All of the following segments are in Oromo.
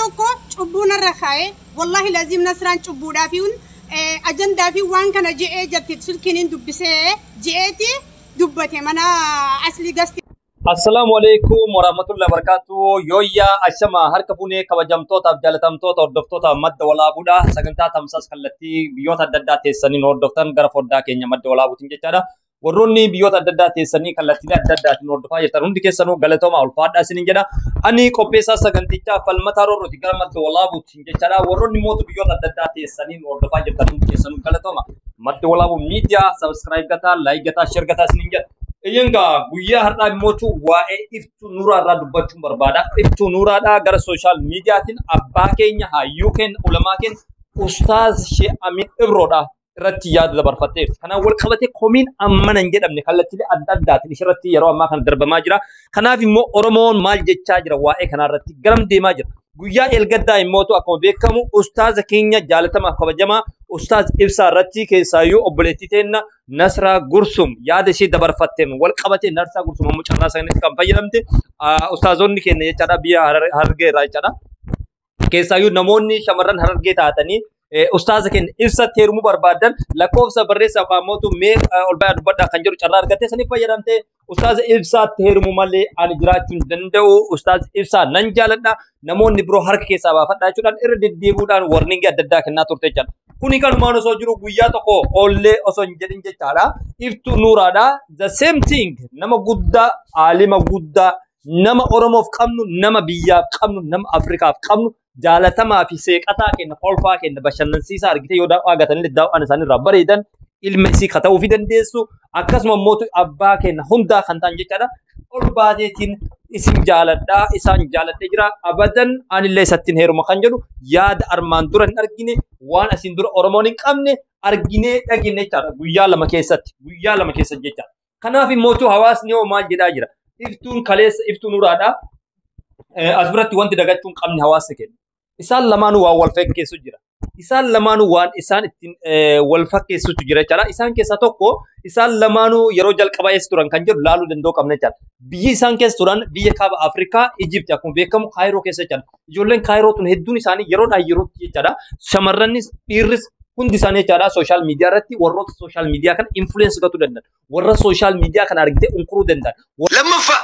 Tokko cubbuu narra kaa'ee, wallahi laziim, Nasraan cubbuudhaafi ajandaa fi waan kana je'ee jatti silkiin dubbisee je'eeti dubbate mana asli gasti. Assalaamu alaikum warahmatullahi wabarakatuh. Yooyyaa, ashama harka fuunee, kabajamtootaaf jaalatamtoota hordoftoota Madda Walaabuudha. Sagantaa tamsaas kallattii biyyoota adda addaa teessanii hordoftan gara foddaa keenya Madda Walaabuutiin jechaadha. Warroonni biyyoota adda addaa teessanii kallattiilee adda addaatiin hordofaa jirtan hundi keessanuu galatooma, ulfaadhaa isiniin jedha. Ani qopheessaa sagantichaa Falmataa Roorrooti gara Madda Walaabuutiin jechaadha. Warroonni mootu biyyoota adda addaa teessanii hordofaa jirtan hundi keessanuu galatooma. Madda Walaabuu miidiyaa subscribe gataa, like gataa, share gataa isiniin jedha. Egaa guyyaa har'aa immoo waa'ee Iftuu Nuuraa irraa dubbachuun barbaada. Iftuu Nuuraadhaa gara social miidiyaatiin abbaa keenya, hayyuu keenya, ulamaa keenya, Ustaaz Shee Amin Ibroodha irratti yaada dabarfatteerti. Kanaan wal qabatee komiin ammana hin jedhamne kallattiilee adda addaatiin ishirratti yeroo ammaa kana darbamaa jira. Kanaaf immoo Oromoon maal jechaa jira waa'ee kanarratti, garam deemaa jira? Guyyaa elgaddaa immoo akkuma beekamu ustaaza keenya jaalatamaa kabajamaa Ustaaz Ibsaa irratti, keessaayyuu obboleettii teenna Nasraa Gursum yaada ishee dabarfatteen wal qabatee, Nasraa Gursum ammoo carraa isaaniitti kan fayyadamte, ustaazonni keenya jechaadha, biyya Harargee irraa jechaadha. Keessaayyuu namoonni shamarran Harargee taatanii ustaaza keenya Ibsatti heerumuu barbaadan lakkoofsa barreessaa yookaan immoo mee ol bayaa dubbadhaa kan jedhu carraa argattee saniif fayyadamtee, "Ustaaza Ibsaatti heerumuu malee ani jiraachuu hin danda'u, ustaaza Ibsaa nan jaaladha, namoonni biroo harka keessaa baafadhaa" jechuudhaan irra deddeebi'uudhaan warningii adda addaa kennaa turte jechaadha. Kuni kanumaan osoo jiru guyyaa tokko oollee osoo hin jedhin jechaadha. Iftuu Nuuraadha. The same thing, nama guddaa, aalima guddaa, nama Oromoof qabnu, nama biyyaaf qabnu, nama Afrikaaf qabnu, jaalatamaa fi seeqataa keenya, kolfaa keenya, bashannansiisaa argite yoo daawwaa gatanillee daawwaan isaanii irraa bareedan ilma isii ka ta'uu fi dandeessu, akkasuma immoo abbaa keenya hundaa kan ta'an jechaadha. Ol baateetiin "Isin jaaladhaa, isaan jaaladhee jira, abadan anillee isattiin heeruma" kan jedhu yaada armaan dura hin argine, waan asiin dura Oromoon hin qabne arginee dhagine jechaadha guyyaa 2 keessatti, guyyaa 2 keessatti jechaadha. Kanaaf immoo hawaasni hoo maal jedhaa jira? Iftuun kaleessa Iftuu Nuraadha. As biratti wanti dagachuu hin qabne hawaasni keenya. Isaan lamaanuu waan wal fakkeessu jira. Isaan lamaanuu waan isaan ittiin wal fakkeessutu jira jechaadha. Isaan keessaa tokko, isaan lamaanuu yeroo jalqabaa eessa turan kan jedhu laaluu danda'uu qabna jechaadha. Biyyi isaan keessa turan biyya kaaba Afrikaa, Ijipti, akkuma beekamu Kaayiroo keessa jechaadha. Ijoolleen Kaayiroo tun hedduun isaanii yeroodhaa yerootti jechaadha. Shamarranis dhiirris hundi isaanii jechaadha social media irratti warroota social media kana influence gochuu danda'an. Warra social media kana argitee unkuruu danda'an. Lammaffaa,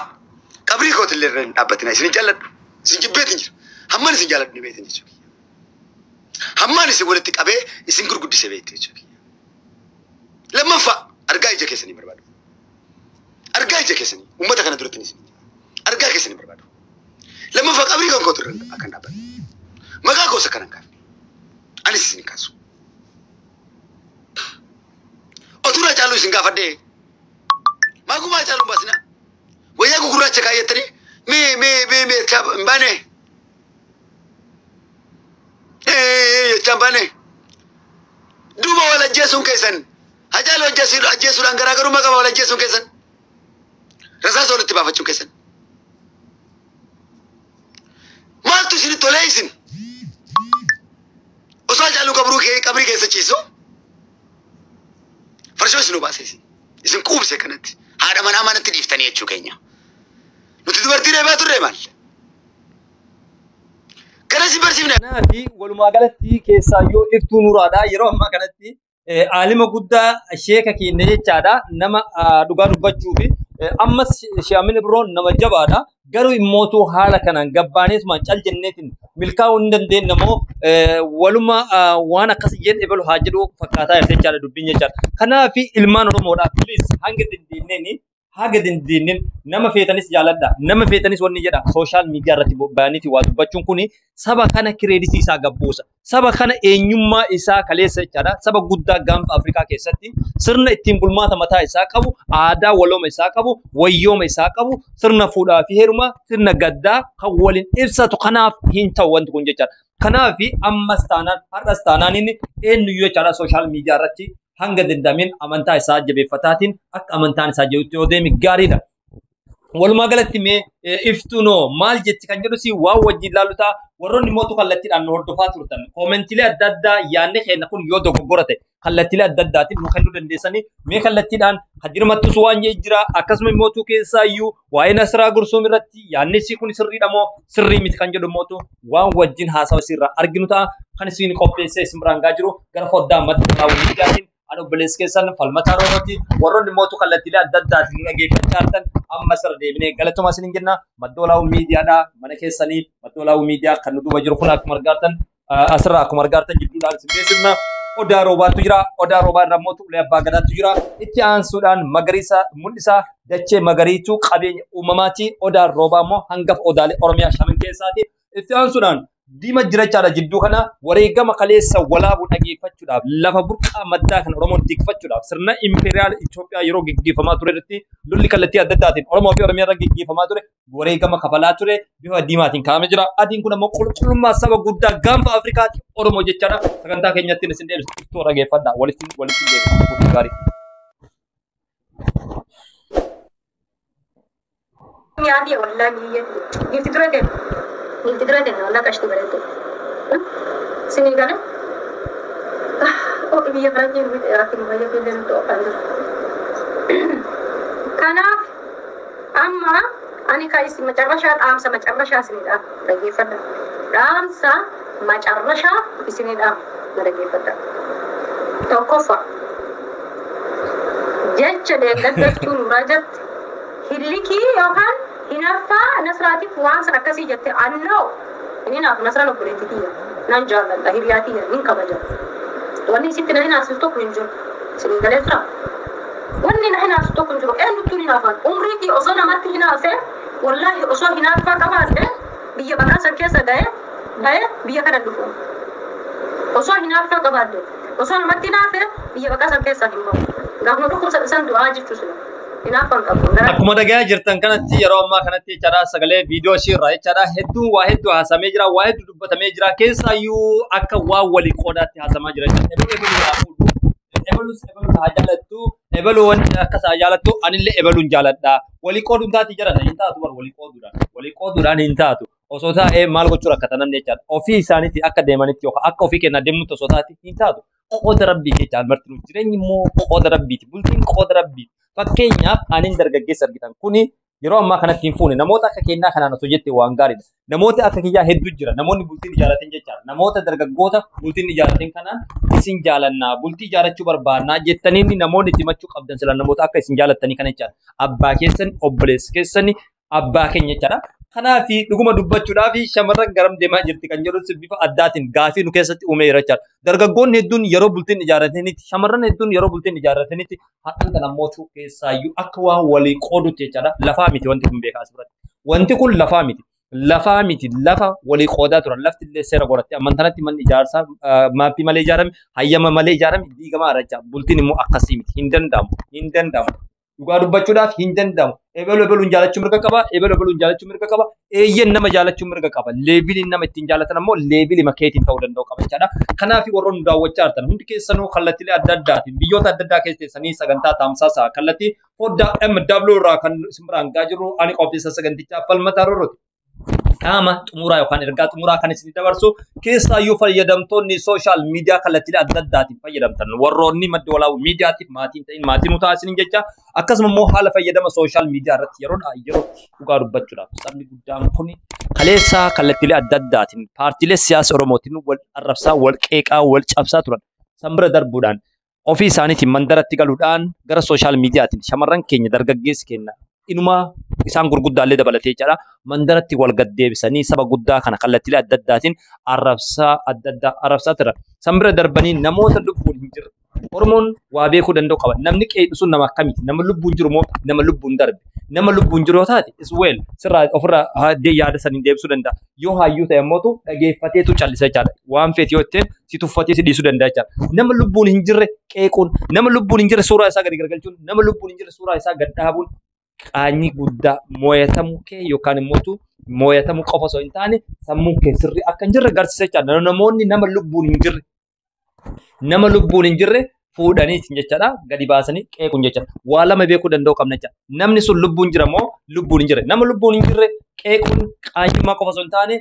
qabrii kootillee irra hin dhaabbatina. Isin hin jaalladhu. Isin jibbeetin jira. Hammaan isin jaalladhu ni beektan jechuudha. Hammaan isin walitti qabee isin gurguddise beektu jechuudha. Lammaffaa, argaa ija keessanii barbaadu. Argaa ija keessanii uummata kana duratti isin argaa keessanii barbaadu. Lammaffaa, qabrii kan kootu irra akka hin dhaabbanne. Maqaa koos akkana hin kaafne. Anis isin hin kaasu. Otuu na caaluu isin gaafadhee. Maagumaa caaluu baasina. Wayyaa gugurraacha kaayyattanii mee mee mee mee jechaa hin baane. Jechaa hin baane. Duuba wal ajjeesuun keessan Hacaaluu ajjeesuudhaan garaagarummaa qaba wal ajjeesuun keessan. Rasaasa walitti baafachuun keessan. Maaltu isin tolee isin? Osoo Hacaaluu qabruu kee qabrii keessa ciisu farshoo isin obaase isin. Isin quubse kanatti. Haadha manaa manatti dhiiftanii jechuu keenya. Nuti dubartii reebaa turre maal? Kana isin barsiifne. Kanaafi walumaa galatti keessaayyuu Iftuu Nuuraadha. Yeroo ammaa kanatti aalima guddaa, sheeka keenya jechaadha. Nama dhugaa dubbachuu fi ammas Sheehamin Ibroon nama jabaadha. Garuu immootu haala kanaan gabbaaneetumaan cal jenneetiin milkaa'uu hin dandeenye moo waluma waan akkas jedhe ebalu haa jedhu fakkaataa jirti jechaadha dubbiin jechaadha. Kanaaf ilmaan Oromoodhaa, please, hanga dandeenyeen, haga dandeenyeen nama feetanis jaaladha. Nama feetanis wanni jedha, social media irratti bayaniiti waa dubbachuun kuni saba kana credit isaa gabbuusa. Saba kana eenyummaa isaa kaleessa jechaadha. Saba guddaa gaanfa Afrikaa keessatti sirna ittiin bulmaata mataa isaa qabu, aadaa walooma isaa qabu, wayyooma isaa qabu, sirna fuudhaa fi heerumaa, sirna gaddaa kan waliin ibsatu kanaaf hin ta'u wanti kun jechaadha. Kanaaf ammas taanaan, har'as taanaan, inni eenyuyyuu jechaadha social media irratti hanga danda'ameen amantaa isaa jabeeffataatiin akka amantaan isaa jirutti yoo deeme gaariidha. Walumaa galatti mee iftuunoo maal jetti kan jedhu si waan wajjin ilaalu ta'a. Warroonni mootu kallattiidhaan nu hordofaa turtan koomentiilee adda addaa yaadni keenya kun yoo dogoggora ta'e kallattiilee adda addaatiin nu kennuu dandeessanii mee kallattiidhaan hadirmattus waan jee jira akkasuma mootuu keessaayyuu waa'ee Nasraa Gursuum irratti yaadni isii kun sirriidha moo sirrii miti kan jedhu mootu waan wajjin haasawa isiirraa arginu ta'a. Kan isin qopheessee isin biraan gaa jiru gara foddaa madda miidiyaatiin ani obboleessi keessan Falmataa Roorooti. Warroonni mootu kallattiilee adda addaatiin nu dhageeffachaa jirtan amma sirra deebinee galatoomaa isiniin jenna. Madda Walaabuu miidiyaadha. Mana keessanii Madda Walaabuu miidiyaa kan nu duuba jiru kun akkuma argaatan asirraa akkuma argaatan jidduudhaan isin beeksifna. Odaa roobaatu jira. Odaa roobaa irra mootu ulee abbaa gadaatu jira. Itti aansuudhaan magariisa mul'isa. Dachee magariituu qabeenya uumamaati. Odaan roobaa immoo hangafa odaalee Oromiyaa shanan keessaati. Itti aansuudhaan diima jirachaadha jidduu kana wareegama kaleessa Walaabuu dhageeffachuudhaaf lafa burqaa maddaa kan Oromoon tikfachuudhaaf sirna impeeriyaal Itoophiyaa yeroo geggeeffamaa ture irratti lolli kallattii adda addaatiin Oromoo fi Oromiyaa irra geggeeffamaa ture wareegama kafalaa ture bifa diimaatiin kaa'amee jira. Adiin kun ammoo qulqullummaa saba guddaa gaanfa Afrikaati Oromoo jechaadha. Sagantaa keenyatti isin deebisu ittoo dhageeffadha walitti walitti deebisa gaarii. Yaadi wallahi biyyatti. Giifti dura kennu. Giifti dura kennu wallah qashti bareedu. Sinii gale? Oh, biyya faranjii nu bite yaakin biyya keenya nutti oofan jiru. Kanaaf amma ani ka isin macarrashaa dhaamsa macarrashaa isinii dhaama dhaggeeffadha. Dhaamsa macarrashaa isinii dhaama dhaggeeffadha. Tokkoffaa jecha deeggartachuu nuraa jette hillikii yookaan hinaffaa Nasraatiif waan san akkasii jette annoo inni naaf Nasraan obboleettii tiyya nan jaalladha hiriyaa tiyya nin kabaja. Wanni isitti na hinaafsisu tokko hin jiru. Isin galee jira. Wanni na hinaafsisu tokko hin jiru. Eenyuttuu hinaafan. Umrii kee osoo namatti hinaafee wallaahi osoo hinaaffaa qabaadhe biyya baqaa san keessa ga'ee ba'ee biyya kana dhufu. Osoo hinaaffaa qabaadhe osoo namatti hinaafe biyya baqaa san keessaa hin ba'u. Gaafuma dhukkubsa san du'aa jechuu sila. Hinaaffaan qabu. Akkuma dhagayaa jirtan kanatti yeroo ammaa kanatti jechaadha sagalee viidiyoo ishii irraa jechaadha hedduu waa hedduu haasamee jira waa hedduu dubbatamee jira keessaayyuu akka waan walii qoodaatti haasamaa jira jechaadha. Ebaluu ebaluu haa fuudhu ebalus ebaluu haa jaalattu ebaluu wanti akkas haa jaalattu anillee ebaluun jaaladha walii qooduun taati jedhan hin taatu bar walii qooduudhaan walii qooduudhaan hin taatu osoo taa'ee maal gochuu rakkatan namni jechaadha ofii isaaniitti akka deemanitti yookaan akka ofii kennaa deemnutti osoo taati hin taatu. Qooda rabbii jechaan martinuu jireenyi immoo qooda rabbiiti bultiin qooda rabbiiti. Fakkeenyaaf anin dargaggeessa argitan kuni yeroo ammaa kanatti hin fuune namoota akka kennaa kanaan osoo jette waan gaariidha. Namoota akka kiyyaa hedduu jira. Namoonni bultiin ijaarratin jechaadha. Namoota dargaggoota bultiin ijaarratin kanaan isin jaalannaa bultii ijaarrachuu barbaannaa jettaniin namoonni itti himachuu qabdan sila namoota akka isin jaalattanii kana jechaadha. Abbaa keessan obboleessa keessan abbaa keenya jechaadha. Kanaaf dhuguma dubbachuudhaaf shamarran garam deemaa jirti kan jedhus bifa addaatiin gaafii nu keessatti uumeera jechaadha. Dargaggoonni hedduun yeroo bultiin ijaarratanitti shamarran hedduun yeroo bultiin ijaarratanitti har'aan kana mootuu keessaayyuu akka waan walii qoodutti jechaadha. Lafaa miti wanti kun beekaa asirratti. Wanti kun lafaa miti. Lafaa miti lafa walii qoodaa turan lafti illee seera godhatte ammantanatti manni ijaarsaa maappii malee ijaarame hayyama malee ijaarame diigamaa jecha bultiin immoo akkasii miti hin danda'amu hin danda'amu. Dhugaa dubbachuudhaaf hin danda'amu. Ebaluu ebaluun jaalachuu mirga qaba. Ebaluu ebaluun jaalachuu mirga qaba. Eeyyeen nama jaalachuu mirga qaba. Leebiliin nama ittiin jaalatan ammoo leebilii makeetiin ta'uu danda'u qaba jechaadha. Kanaaf warroonni nu daawwachaa jirtan hundi keessanuu kallattiilee adda addaatiin biyyoota adda addaa keessa teessanii sagantaa tamsaasaa kallattii foddaa MW irraa kan isin biraan gahaa jirru ani qopheessa sagantichaa Falmataa Roorrooti. Qaama xumuraa yookaan ergaa xumuraa kan isin dabarsu keessaayyuu fayyadamtoonni sooshaal miidiyaa kallattiilee adda addaatiin fayyadamtan warroonni madda walaabuu miidiyaatiif maatiin ta'in maatiin nutaa isiniin jecha akkasuma immoo haala fayyadama sooshaal miidiyaa irratti yeroodhaa yerootti dhugaa dubbachuudhaaf sabni guddaan kun kaleessaa kallattiilee adda addaatiin paartiilee siyaasa Oromootiin wal arrabsaa wal qeeqaa wal cabsaa turan san bira darbuudhaan ofii isaaniitiin mandaratti galuudhaan gara sooshaal miidiyaatiin shamarran keenya dargaggeessi keenya inuma isaan gurguddaallee dabalatee jechaadha. Mandaratti wal gaddeebisanii saba guddaa kana kallattiilee adda addaatiin arrabsaa adda addaa arrabsaa turan. San bira darbanii namoota lubbuun hin jirre. Oromoon waa beekuu danda'u qaba. Namni qeedhu sun nama akkamiiti? Nama lubbuun jiru moo nama lubbuun darbe? Nama lubbuun jiru yoo taate is well sirraa ofirraa yaada saniin deebisuu danda'a. Yoo hayyuu ta'e ammootu dhageeffateetu callisa jechaadha. Waan feete yoo ittiin si tuffatee si dhiisuu danda'a jechaadha. Nama lubbuun hin jirre qeequun, nama lubbuun hin jirre suuraa isaa gadi garagalchuun, nama lubbuun hin jirre suuraa isaa gad dhaabuun qaanyii guddaa mooyatamuu kee yookaan immoo mooyatamuu qofa osoo hin taane sammuu kee sirrii akka hin jirre agarsiisa jechaadha. Namoonni nama lubbuun hin jirre nama lubbuun hin jirre Fuudhanii jechaadha gadi baasanii qeequun jechaadha. Waa lama beekuu danda'uu qabna jechaadha. Namni sun lubbuun jira moo lubbuun hin jirre? Nama lubbuun hin jirre qeequun qaanyummaa qofa osoo hin taane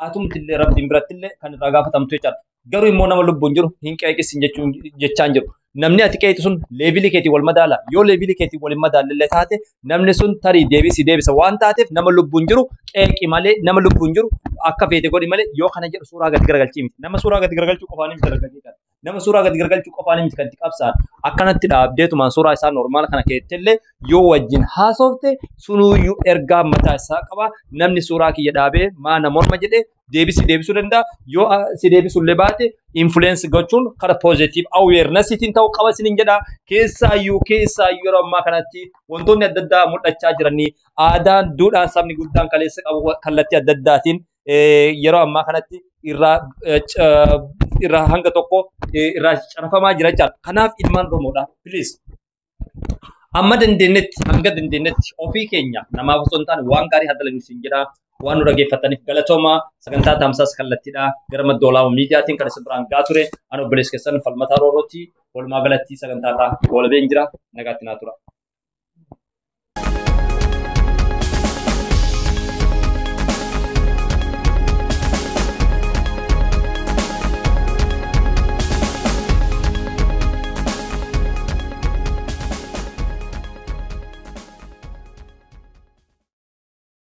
atumtillee rabbiin birattillee kan irraa gaafatamtu jechaadha. Garuu immoo nama lubbuun jiru hin qeeqisin jechuun jechaan jiru. Namni ati qeexu sun leevilii keetiin wal madaala. Yoo leevilii keetiin wal hin madaalle taate namni sun tarii deebii si deebisa waan taateef nama lubbuun jiru qeeqi malee, nama lubbuun jiru akka feete godhi malee, yoo kana jedhu suuraa gadi garagalchii miti. Nama suuraa gadi garagalchuu qofaan miti dargaggee kana. Nama suuraa gadi garagalchuu qofaan miti kan itti qabsaan. Akkanatti dhaabdeetumaan suuraa isaa normaala kana keettillee yoo wajjin haasofte sunuyyuu ergaa mataa isaa qaba. Namni suuraa kiyya dhaabee maa na morma jedhee deebisi deebisuu danda'a. Yoo si deebisullee baate influence gochuun kara positive awarenessiitiin ta'uu qaba isiniin jedha. Keessaayyuu yeroo ammaa kanatti wantoonni adda addaa mul'achaa jiranii aadaan duudhaan sabni guddaan kaleessa qabu kallattii adda addaatiin yeroo ammaa kanatti irraa hanga tokko irraa carafamaa jira jechaadha. Kanaaf ilmaan Oromoodha. Please. Amma dandeenyetti, hanga dandeenyetti ofii keenya namaaf osoo hin taane waan gaarii haa dalagnu isin jedha. Waan nu dhaggeeffataniif galatooma. Sagantaa tamsaas kallattiidha. Gara Madda Walaabuu Miidiyaatiin kan isin biraan gahaa ture. Ani obboleessa keessan Falmataa Roorrooti. Walumaa galatti sagantaa irraa goolabeen jira. Nagaatti naa tura.